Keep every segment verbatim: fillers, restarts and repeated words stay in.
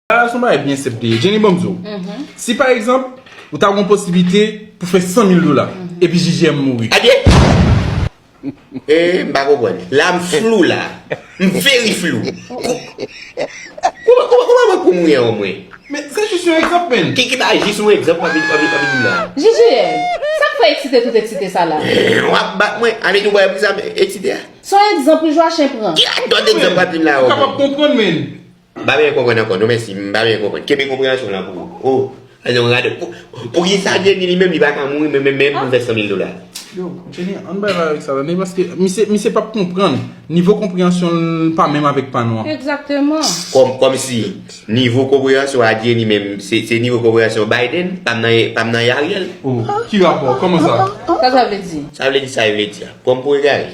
Bagay la se yon bagay byen senp li ye. Jenny, ban m di w. Si pa egzanp, ou ta gen yon posiblite pou fè san mil dola, epi J J M mouri. Adye! E, m pa konprann. La, m flou la. M very flou. Kouman, kouman, kouman mwen pou mouri an mwen? Men, se jis yon egzanp, men. Ki, ki bagay jis yon egzanp w ap vin, w ap vin, w ap vin di m la? J J M, sa k fè eksite tout eksite sa la? W ap bat mwen, ale nou bay pou sa eksite a. Se yon egzanp Joachim pran. Ki radòt egzanp w ap vin la, Romen? Ou kapab konprann, men. M pa byen konprann ankò, non mèsi, m pa byen konprann. Kenbe konpreyansyon w lan pou ou. O, ale yon radòt. Pou, poukisa Jenny li menm li pa ka mouri, men, men, men pou fè san mil dola? Yo, Jenny, ann bay bagay avèk sa tande, paske misye, misye p ap konprann. Nivo konpreyansyon l pa menm avèk pa nou an. Egzakteman. Kòm, kòmsi nivo konpreyansyon a Jenny menm, se, se nivo konpreyansyon Biden, pa m nan, pa m nan Ariel. O, ki rapò? Kòman sa? Sa sa vle di? Sa vle di sa e vle di a. Pran m pou egare.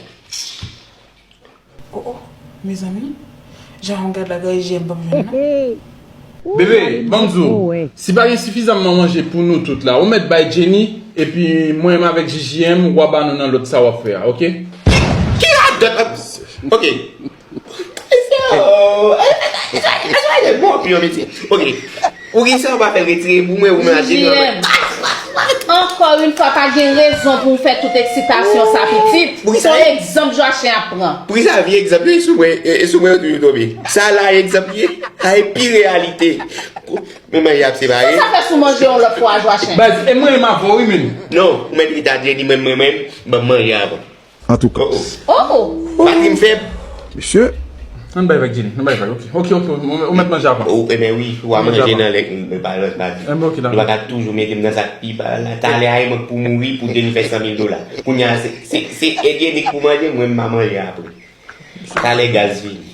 Oh oh, mezanmi, jan yon gad la gaye je m p ap jwenn non. Bebe, ban m di w, si pa gen sifizamman manje pou nou tout la, ou mèt bay Jenny, epi mwen menm avèk J J M, w a ba nou nan lòt sa w ap fè a, oke? Ki radòt ap. Oke. Mesye, oh, mesye, mesye, bon, pi yon mesye. Oke. Poukisa w pa fè retire pou mwen, ou manje nan men. Ankò yon fwa, pa gen rezon pou w fè tout eksitasyon sa pitit. Se yon egzanp Joachim ap pran. Poukisa vye egzanp yo e sou mwen, e sou mwen yo toujou tonbe? Sa la egzanp ye? Sa e pi reyalite. Men manje ap separe. Sa fè sou manje yon lòt fwa Joachim. Baz, e mwen menm avè w wi menm. Non, ou mèt rete a Jenny, mwen menm, ban m manje avan. Antouka. Oh oh. Batri m fèb. Mesye. Ann bay vag Jenny, ann bay vag, ok. Ok, ok, ou mèt manje avan. Ou, ebyen wi, ou a manje nan lèk, m pa lòt pati. Ebyen ok, dakò. Nou pa ka toujou mete m nan sa k pi ba la. Talè a e mwen k pou mouri pou Jenny fè san mil dola. Kounye a se, se, se Jenny k pou manje, mwen m a manje apre. Talè gaz vini.